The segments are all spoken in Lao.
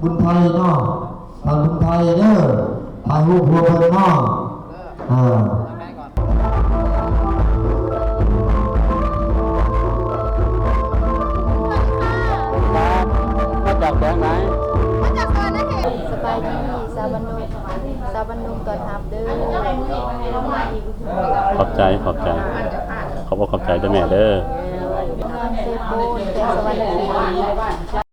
ບຸນໄທເນາະ ທ່ານບຸນໄທເດີ ຖ່າຍຮູບຮ່ວມເພິ່ນເນາະ ເອີ. ມາຈາກແຂວງໃດ? ມາຈາກສະຫວັນນະເຂດ. ສະບາຍດີ ຊາວບ້ານດົງ ຊາວບ້ານດົງຕ້ອນຮັບເດີ. ຂອບໃຈ ຂອບໃຈ ຂອບອົກຂອບໃຈເດີແມ່ເດີ. ເຊໂປນ ແຂວງສະຫວັນນະເຂດ.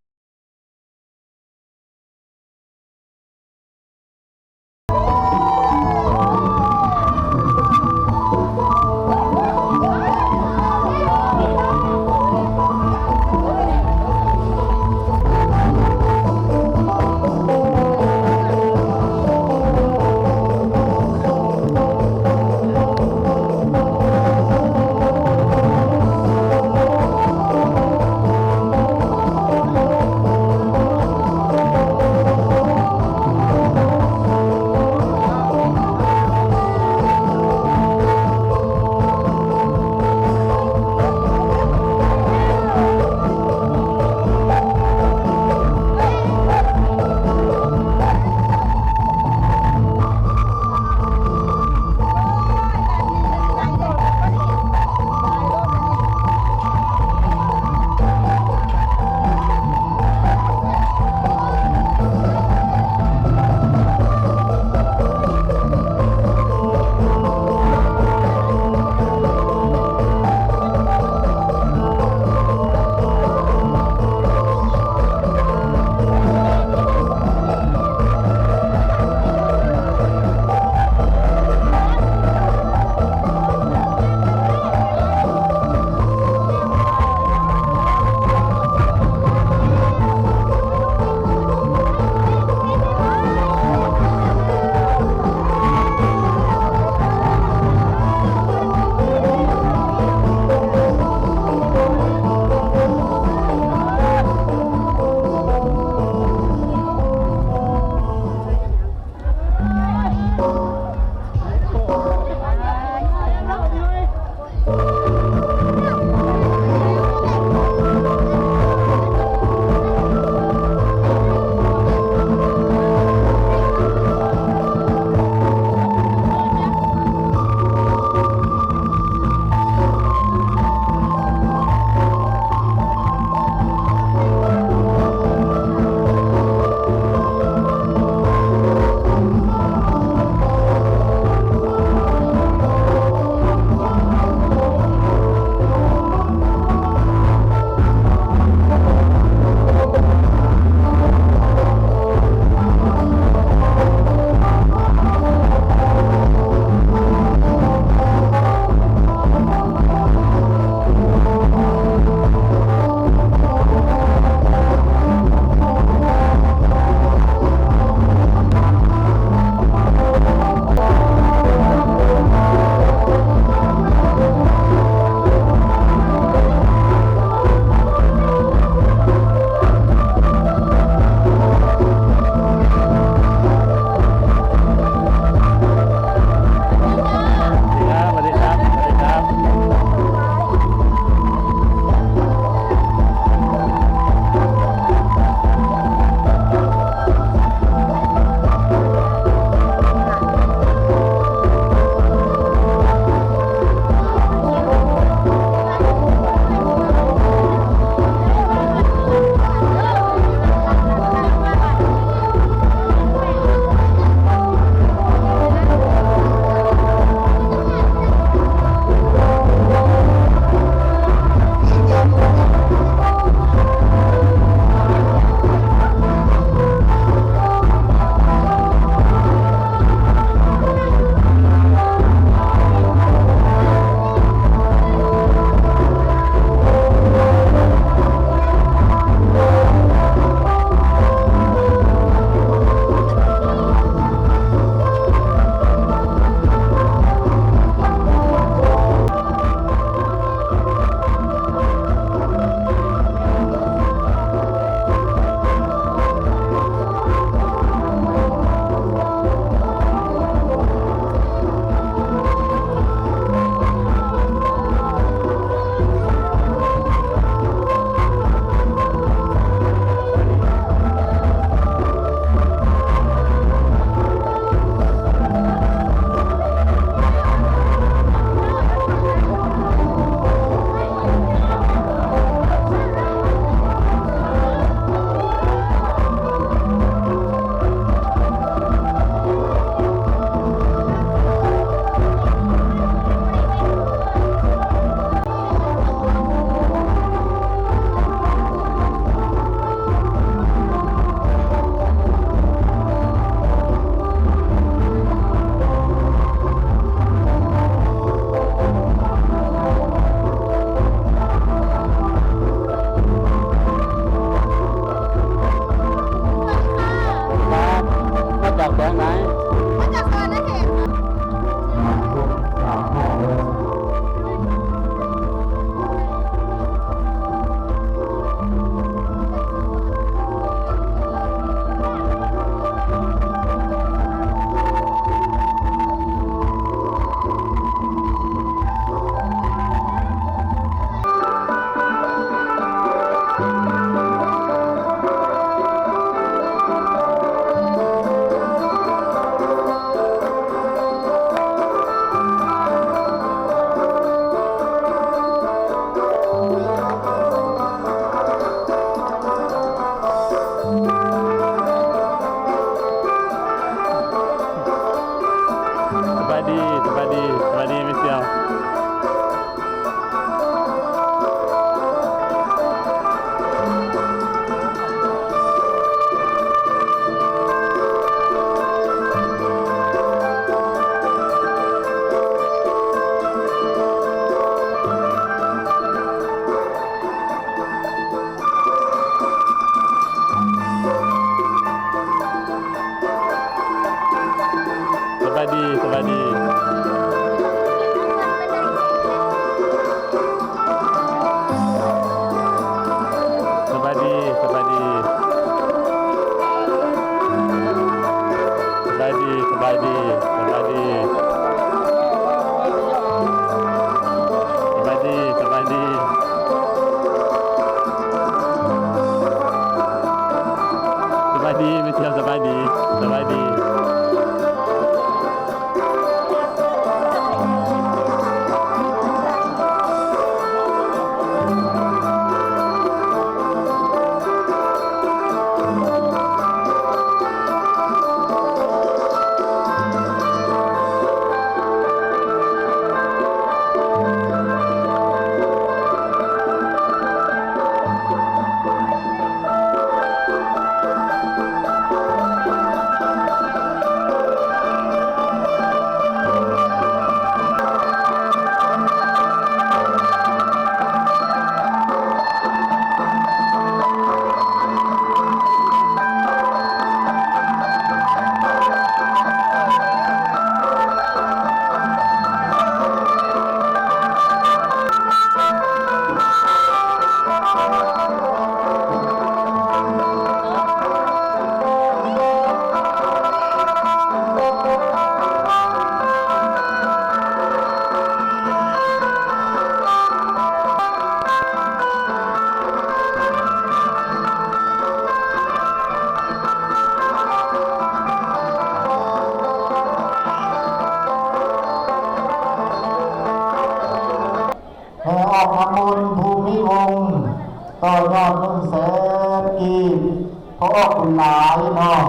ຂໍອອກບຸນຫຼາຍເນາະ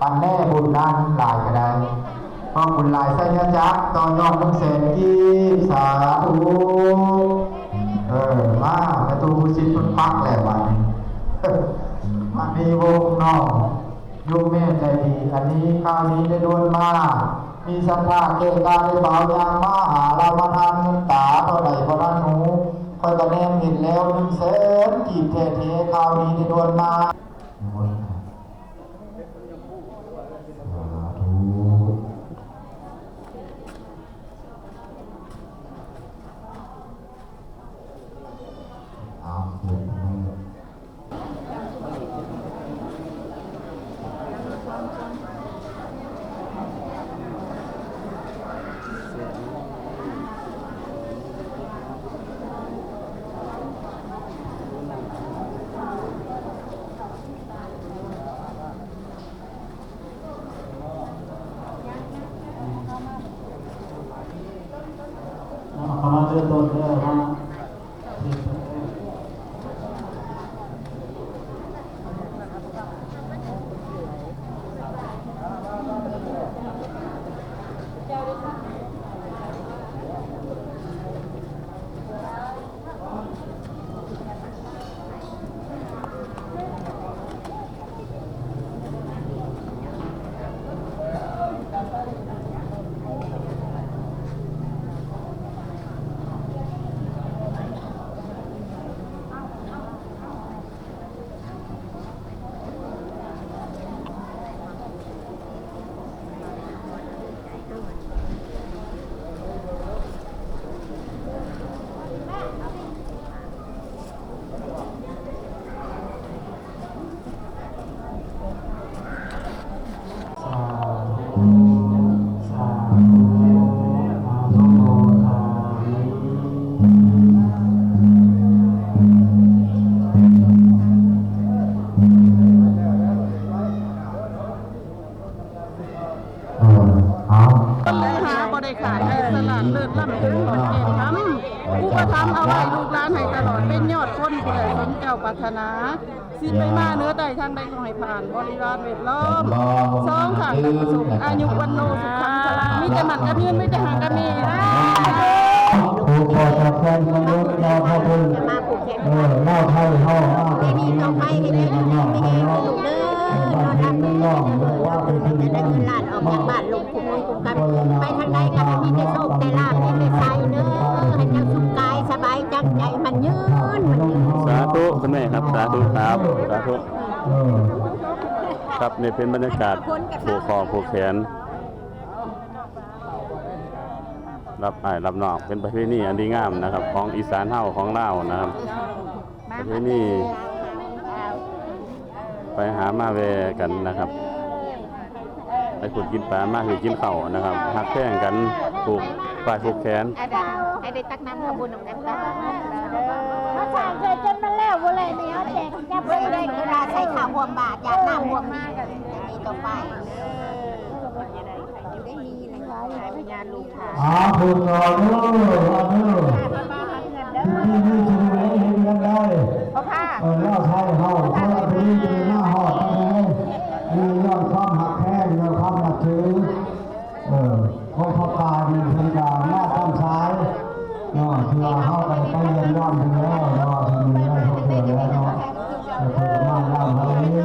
ປັນແນ່ບຸນນັ້ນຫຼາຍກໍໄດ້ ອອກບຸນຫຼາຍ ໄຊຍະຈັກຕໍ່ຍອດໜຶ່ງແສນກີບ ສາທຸ. ເອີ ມາ ແມ່ຕູ້ຜູ້ສິດເພິ່ນປັກແລ້ວບາດນີ້ ມະນີວົງເນາະ. ໂຍມແມ່ໃຈດີ ອັນນີ້ຂ່າວດີໄດ້ດ່ວນມາ ມີສັດທາແກ່ກາຍເບົາ ຍ່າງມາຫາລາວ ມາທານເງິນຕາ ເທົ່າໃດບໍ່ທັນຮູ້ ຂ້ອຍກໍແນມເຫັນແລ້ວ ໜຶ່ງແສນກີບແທ້ໆ ຂ່າວດີໄດ້ດ່ວນມາ. ສາທຸ. ເອົາ ຍົກມື. ເຂົ້າມາເດີ ຕົ້ນເດີ ມາ. ສາທຸ ສາທຸ ອະນຸໂມທາມິ. ເອີ ເອົາ ເລີຍຫາບໍ່ໄດ້ຂາດ ໃຫ້ສະຫຼາດເລີດລ້ຳເຖິງຮອດແກ່ນທຳ ອຸປະຖຳເອົາໄວ້ລູກຫຼານໃຫ້ຕະຫຼອດ ເປັນຍອດຄົນຜູ້ໃດສົມເຈົ້າປາດຖະໜາ ຊິໄປມາເໜືອໃຕ້ທາງໃດ ຂໍໃຫ້ຜ່ານ ບໍລິວານແວດລ້ອມ ສອງຂ້າງກະປະສົບ ອາຍຸວັນໂນ ສຸຂັງ ພະລັງ ມີແຕ່ໝັ້ນກັບຍືນ ມີແຕ່ຮັກກັບແມ່. ຜູ້ຂໍຂອບໃຈມະນຸດເນາະ ເພາະເພິ່ນ ເອີ ລາວໄທເຮົາມາແຕ່ ເອີ ບ້ານເພິ່ນເມືອງນ້ອງ ເອີ ວ່າໄປເປັນ ເປັນເຮືອນເປັນຊານ ອອກຈາກບ້ານລົງ ໄປທາງໃດກໍມີແຕ່ໂຊກແຕ່ລາບ ມີແຕ່ໄຊເດີ ໃຫ້ເຈົ້າສຸກກາຍສະບາຍຈັກໃຈ ໝັ້ນຍືນ ໝັ້ນຍືນ. ສາທຸ ຄຸນແມ່ຄັບ ສາທຸຄັບ ສາທຸ. ເອີ ຄັບ ນີ້ເປັນບັນຍາກາດຜູກຄໍຜູກແຂນ ຮັບອ້າຍຮັບນ້ອງ ເປັນປະເພນີອັນດີງາມນະຄັບ ຂອງອີສານເຮົາ ຂອງລາວນະຄັບ ປະເພນີ ໄປຫາມາແວ່ກັນນະຄັບ ໄປຂຸດກິນປາ ມາຖືກິນເຂົ້ານະຄັບ ຮັກແພງກັນ ຜູກຝ້າຍຜູກແຂນ ໃຫ້ໄດ້ຕັກນ້ຳທຳບຸນນຳກັນຕາ ມາສ້າງຊ່ວຍຈົນມັນແລ້ວ ບໍ່ໄດ້ແນວແຈກຈັບເລີຍ ເວລາໃສ່ຂ້າວຮ່ວມບາດ ຢາກນ້ຳຮ່ວມມີ ມີຕໍ່ໄປ ຢູ່ໄດ້ມີ ອາ ເພິ່ນກໍເດີ ວ່າເດີ ທີ່ນີ້ຊິໄດ້ເຫັນກັນໄດ້ ເອີ ລາວໄທເຮົາ ເພາະວ່າຕົວນີ້ເປັນມາຮອດປານໃດ ມີຍ້ອນຄວາມຮັກແພງ ຍ້ອນຄວາມນັບຖື ເອີ ຂອງພະປ່ານີ້ເພິ່ນກໍມາຕາມສາຍເນາະ ຖືວ່າເຮົາກໍໄດ້ໄປຢ້ຽມຢາມເພິ່ນແລ້ວເນາະ ເພິ່ນມີໄດ້ພົບເທື່ອແລ້ວເນາະ. ເອີ ເພິ່ນມານຳເຮົານີ້ ນີ້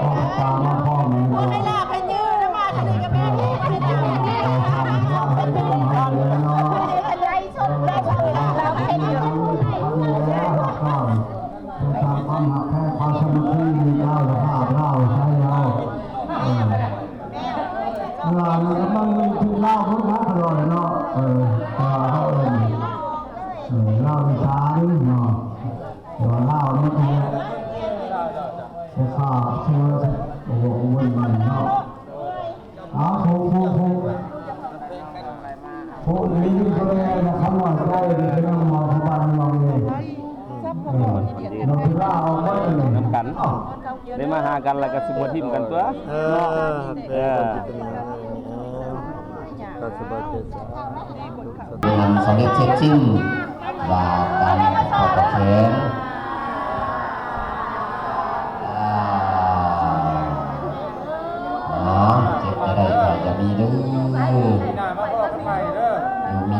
ອອກຕາມມາພ້ອມນີ້ກໍ ເອີ ເພື່ອເຮັດບຸນເອົາທານມາໃຫ້ທຳໃຫ້ແລ້ວເນາະ ເອີ ເພິ່ນກໍໄດ້ຮັບຄວາມຮັກແພງ ຄວາມສາມັກຄີ ມີດາວພາບລາວໄທເຮົາ ເອີ ອັນນັ້ນມັນຖືກລາວເພິ່ນມາຕະຫຼອດເນາະ ເອີ ເພາະວ່າເຮົາເອີ້ນ ເອີ ລາວອີສານເນາະ ແຕ່ວ່າລາວມັນກໍ ແຕ່ຂ້າເຊື່ອ ໂອ້ໂຫ ມັນເນາະ ເອົາ ໂອ້ໂຫ ໂອ້ໂຫ ໂອ້ໂຫ ນີ້ຢູ່ເທົ່າໃດນະ ຄຳວ່າໃກ້ນີ້ຄືນຳມາທີ່ບ້ານເມືອງນີ້ ເອີ ນຳລາວເອົາໄວ້ນຳກັນ ໄດ້ມາຫາກັນແລ້ວກໍຊິບໍ່ຖິ້ມກັນຕົວະ ເອີ ເນາະ ເອີ ເປັນຫຍັງ ເອີ ກໍສະບາຍໃຈຊະ ເປັນອັນສຳເລັດເສັດສິ້ນ ວ່າການຜູກຄໍຜູກແຂນ ອ່າ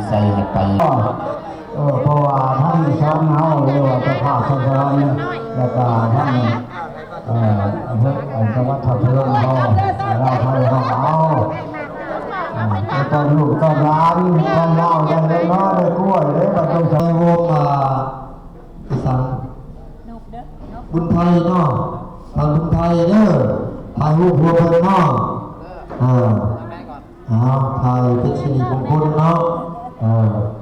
ໃສ່ໃຫ້ໄປ ເອີ ເພາະວ່າທັງຊ່ອງເຮົາ ຫຼືວ່າເຈົ້າພາບສະຖານ ແລ້ວກໍທັງ ເອີ ເຮັດອັນ ຈັງຫວັດທັບພະນມເຮົາ ລາວໄທເຮົາກໍເອົາ ອ່າ ໄປຕ້ອນລູກຕ້ອນຫຼານ ຕ້ອນລາວໄດ້ເລີຍເນາະ ໄດ້ກ້ວຍເດ້ ບັດນີ້ ໃນວົງ ອ່າ ອີ່ສັງ ບຸນໄພເນາະ ທ່ານບຸນໄພເດີ ຖ່າຍຮູບຮ່ວມເພິ່ນເນາະ ເອີ ເອົາ ຖ່າຍເປັນສິລິມົງຄົນເນາະ ເອີ.